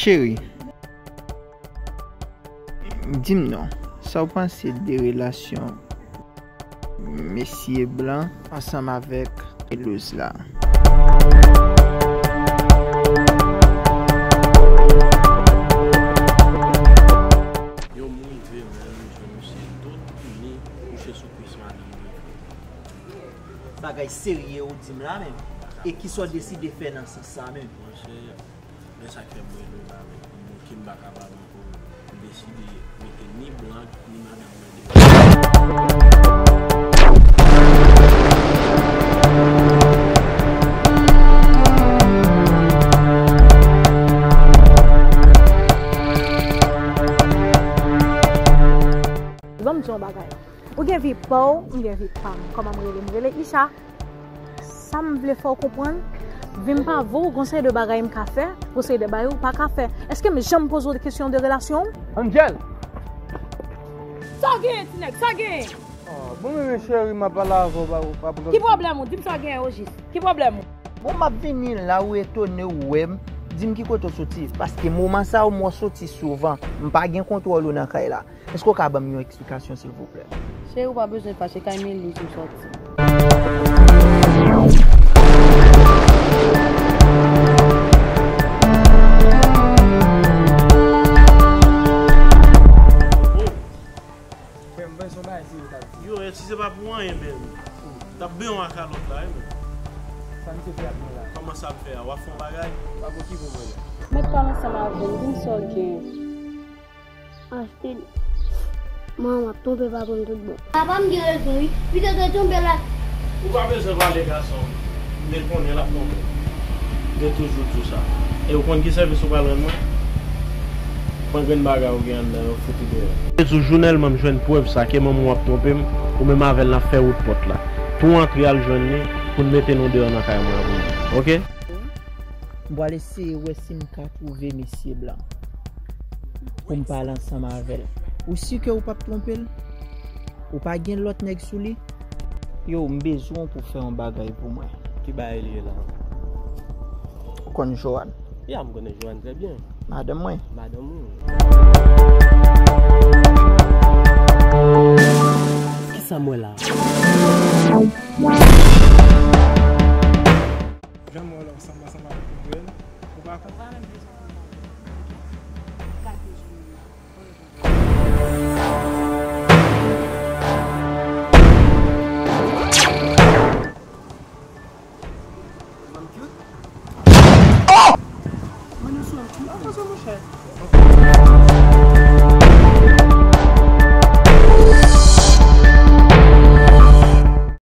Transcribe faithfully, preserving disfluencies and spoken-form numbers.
Cheri, di m non, sa w panse de relasyon mesye blan ansanm avèk Elouz la? Yo m rive menm, jwenn misye dotounen kouche sou kwis madanm mwen. Bagay serye ou di m la menm. E kisa w deside fè nan sans sa menm? Monchè, men sa k fè m rele w la menm. M montre m pa kapab ankò. M deside mete ni blan, ni madanm mwen deyò. Ban m di w yon bagay. Ou gen vi pa w, m gen vi pa m. Kòman m rele? M rele Isha. Sa m vle fè w konprann, vi m pa vo, gon seri de bagay m ka fè, gon seri de bagay ou pa ka fè. Èske m janm poze w kesyon de relasyon w? Angel! Sa w genyen, ti nèg? Sa w genyen? Ah, bon, men, men, cheri, m ap pale avè w, pa, pa pran. Ki pwoblèm ou? Di m sa w genyen ojis. Ki pwoblèm ou? Bon, m ap vini la, ou etone, ou wè m. Di m ki kote w soti. Paske moman sa a, ou m wè w soti souvan. M pa gen kontwòl ou nan kay la. Èske w ka ban m yon eksplikasyon, silvouplè? Cheri, ou pa bezwen fache, kay Meliz m sòti. Frè m, ban m yon bagay serye, ta di. Yo, si se pa pou anyen, men, t ap benyen w ak kalòt la, wi, men. Sa misye fè ak mwen la? Kòman sa ap fè a? W ap fè yon bagay? W ap okipe mwen la. Mèt pale ansanm avè m, di m sa w gen. Achte li. Manman, w ap twonpe papa m tout bon. Papa m gen rezon, wi. Pito te twonpe la. Ou pa bezwen pale gason. M te konnen l ap twonpe. M te toujou di w sa. E ou konn ki sèvis ou pral rann mwen? Pran grenn bagay ou gen anndan yo, fout li deyò. Jezi, jounèlman m jwenn prèv sa ke manman w ap twonpe m, ou menm avè l n ap fè wout pòt la. Tou antre al jwenn li pou n mete nou deyò nan kay mwen an pou mwen. Oke? M pral eseye wè si m ka twouve mesye blan pou m pale ansanm avè l. Ou si ke ou p ap twonpe l? Ou pa gen lòt nèg sou li? Yo, m bezwen w pou fè yon bagay pou mwen. Ki bagay li ye la? Ou konn Joanne? Ya, m konnen Joanne trè byen. Madanm mwen. Madanm ou? Kisa m wè la? Jan m wè w la, w sanble ansanm avèk yon grèl. Ou pa konn. Ou pa menm bezwen konn. Gade jounen an. Mann cute. Oh! Mann cute. Attention, mon cher.